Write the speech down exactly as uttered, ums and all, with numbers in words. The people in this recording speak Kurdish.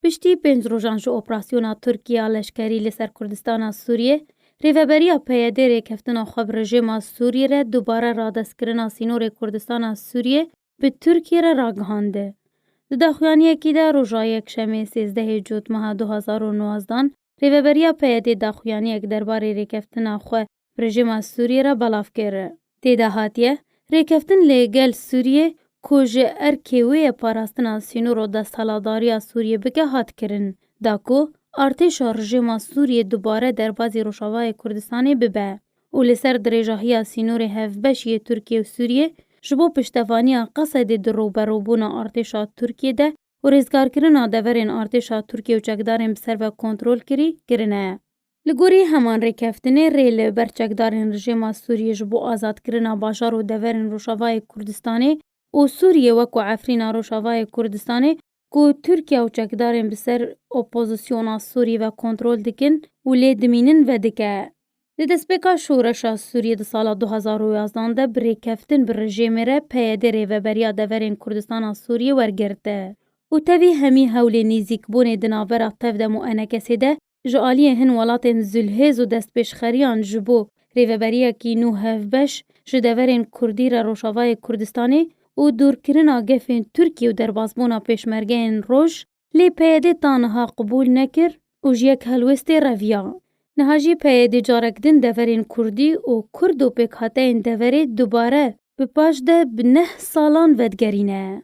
Piştî pênc rojan ji operasyona Tirkiye ya leşkerî li ser Kurdistana Sûriyê, Rêveberiya P Y D rêkeftina xwe bi rejêma Sûriyê re dubare radestkirina sînorê Kurdistana Sûriyê bi Tirkiye re ragihandi. Di daxuyaniyekî de roja Yekşemê sêzdehê Cotmeha du hazar û nozdan, Rêveberiya P Y D daxuyaniyek derbarê rêkeftina xwe bi rejêma Sûriyê re belav kir. Tê de hatiye, rêkeftin li gel Sûriyê ku ji erkê wê ye parastina sînor û desthilatdariya Sûriyê bike hat kirin, da ku artêşa rejêma Sûriyê dubare derbazî Rojavayê Kurdistanê bibe û li ser dirêjahiya sînorê hevbeş yê Tirkiye û Sûriyê ji bo piştevaniya Qesedê di rûberûbûna artêşa Tirkiye de û rêzgarkirina deverên artêşa Tirkiye û çekdarên bi ser ve kontrol kirî kirine. Li gorî heman rêkeftinê, rê li ber çekdarên rejêma Sûriyê ji bo azadkirina bajar û deverên Rojavayê Kurdistanê û Sûriyê weko Efrîna Rojavayê Kurdistanê ku Tirkiye û çekdarên bi ser opozisyona Sûriyê ve kontrol dikin û lê dimînin vedike. Di destpêka şoreşa Sûriyê di sala du hazar û yazdan de bi rêkeftin bi rejêmê re P Y D rêveberiya deverên Kurdistana Sûriyê wergirte û tevî hemî hewlê nêzîkbûnê di navbera Tevdem û Enekesê de ji aliyê hin welatên zilhêz û destpêşxeriyan ji bo rêveberiyekî nû hevbeş ji deverên Kurdî re Rojavayê Kurdistanê û dûrkirina gefên Tirkiyê û derbazbûna pêşmergeyên roj, lê P Y D ta niha qibûl nekir û ji yek helwestê reviya. Niha jî P Y D carek din deverên Kurdî û Kurd û pêkhateyên deverê dubare bi paş de bi neh salan vedigerîne.